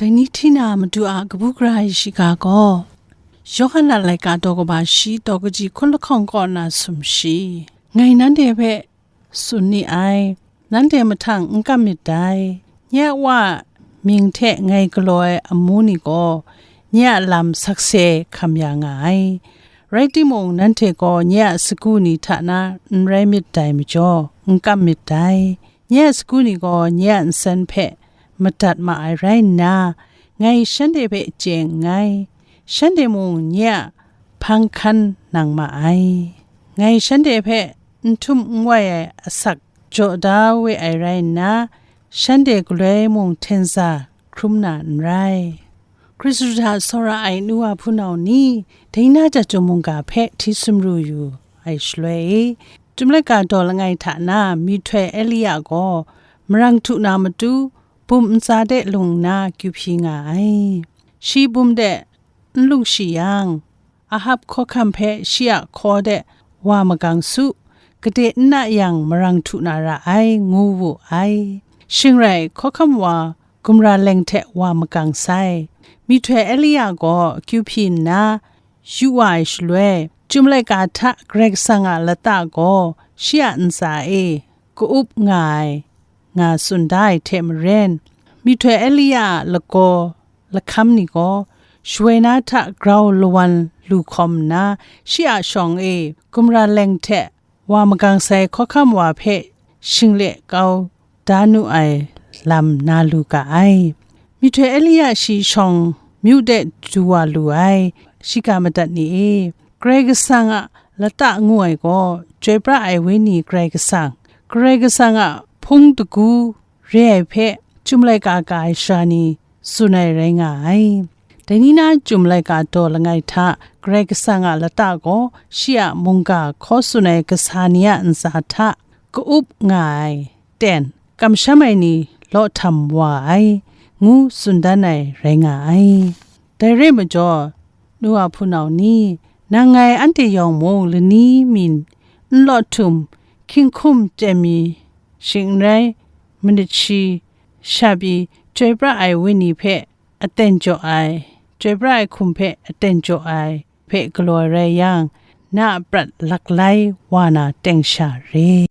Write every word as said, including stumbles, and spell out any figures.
Dai ni hti na Madu a kabu gara ai shiga gaw, Yawhan a laika daw kaba shi daw kaji hkun lahkawng kaw na sumshi. Ngai nanhte hpe tsun ni ai, nanhte mahtang n kam myit dai. Nye a Wa a mying hte ngai galaw ai amu ni gaw, nye a lam sakse hkam ya nga ai. Rai timung, nanhte gaw nye a sagu ni hta na n rai myit dai majaw, n kam myit dai. Nye a sagu ni gaw nye a nsen hpe madat ma ai rai nna, ngai shanhte hpe chye nngai, shanhte mung nye a hpang hkan nang ma ai. Ngai shanhte hpe n htum n wai ai asak jaw da we ai rai nna, shanhte galoi mung hten za hkrum na n rai. Hkristu hta tsawra ai nu wa hpunau ni, dai na Chyum mungga hpe hti sumru yu ai shaloi e, Chyum laika daw langai hta na myihtoi Elia gaw marang htu na matu bum ntsa de lung nna kyu hpyi nga ai. Shi bum de n lung shi yang, Ahab hkawhkam hpe shi a hkaw de wa magang su, gade n na yang marang htu na ra ai, ngu wu ai. Shing rai, hkawhkam wa gumra leng hte wa magang sai. Myihtoi Elia gaw akyu hpyi nna yu wa ai shaloi, Chyum laika hta Karai Kasang a lata gaw shi a ntsa e ka-up nga ai, nga tsun da ai hte maren, myihtoi Elia a lagaw lahkam ni gaw, shawoi na hta grau lawan lu hkawm nna, shi a shawng e gumra leng hte wa magang sai hkawhkam wa hpe shingle kau da nu ai lam na lu ga ai. Myihtoi Elia shi shawng myu de du wa lu ai, shiga madat ni e, Karai Kasang a lata ngu ai gaw, Chyoi pra ai Wenyi Karai Kasang, Karai Kasang a hpung dagu re ai hpe Chyum laika ka ai sara ni tsun ai rai nga ai. Dai ni na Chyum laika daw langai hta Karai Kasang a lata gaw shi a mungga hkaw tsun ai kasa ni a ntsa hta ka-up nga ai ten, kamsham ai ni law htam wa ai, ngu tsun dan ai rai nga ai. Dai re majaw, nu wa hpunau ni, nang ngai anhte yawng mung lani mi n law htum, hkying hkum chye mi shing n rai, manit shi sha pyi Chyoi pra ai Wenyi hpe aten jaw ai, Chyoi pra ai hkum hpe aten jaw ai hpe galaw ai rai yang, na a prat laklai wa na teng sha re.